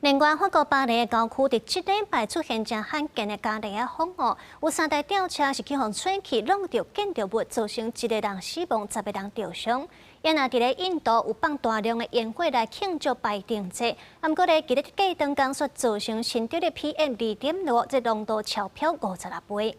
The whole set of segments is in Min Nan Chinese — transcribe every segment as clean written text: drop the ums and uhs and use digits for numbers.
另外，法國巴黎的郊區佇這禮拜出現誠罕見的嘉年仔風哦，有三台吊車是去予吹去，挵著建築物，造成一个人死亡，10個人著傷。也若佇咧印度有放大量的煙火來慶祝拜燈節，毋過咧，佇咧過長工卻造成新德里 PM 2.5這濃度超標56倍。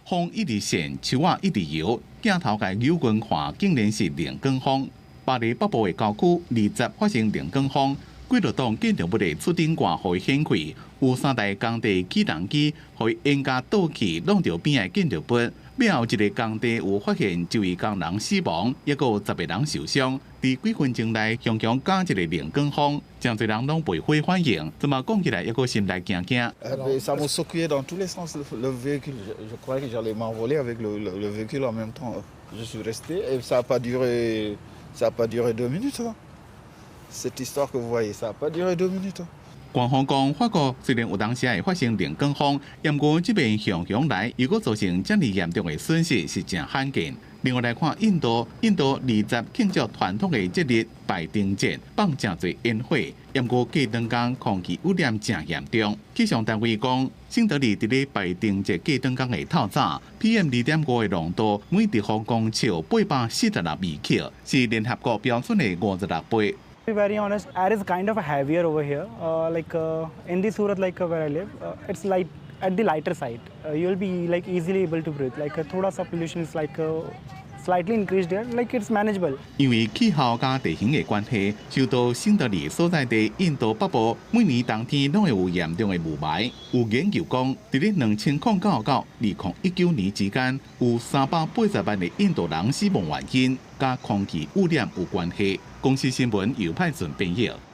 風一直旋，樹仔一直搖，鏡頭共扭近看，竟然是龍捲風。巴黎北部的郊區20發生龍捲風。幾落棟建築物的厝頂蓋予伊掀開，有三台工地起重機予伊煙加倒去，挵著邊仔建築物。尾後一个工地有發現一位工人死亡，抑閣有10個人受傷。佇幾分鐘內，雄雄加一个龍捲風，誠濟人攏袂火反應，怎麼講起來抑閣心內驚驚。 Ça m'a secoué dans tous les sens, le véhicule. Je croyais que j'allais m'envoler avec le véhicule en même temps. Je suis resté et ça a pas duré 2 minutes. Cette histoire que vous voyez, ça n'a pas duré 2 minutes. 官方講，法國雖然有當時會發生龍捲風，毋過這擺雄雄來，又閣造成遮爾嚴重的損失，是誠罕見。另外來看印度，印度20慶祝傳統的節日拜燈節，放誠濟煙火，毋過過長工空氣污染誠嚴重。氣象單位講，新德里佇咧拜燈節過長工的透早，PM 2.5的濃度每立方公尺846微克，是聯合國標準的56倍。 To be very honest, air is kind of heavier over here. Like in the Surat, like where I live, it's light at the lighter side. You'll be like easily able to breathe. Like थोड़ा सा pollution is like slightly increased here. Like it's manageable. 因為氣候佮地形的關係，首都新德里所在地印度北部每年冬天攏會有嚴重的霧霾。有研究講，佇咧2009到2019年之間，有380萬的印度人死亡原因，佮空氣污染有關係。公視新聞由派順編譯。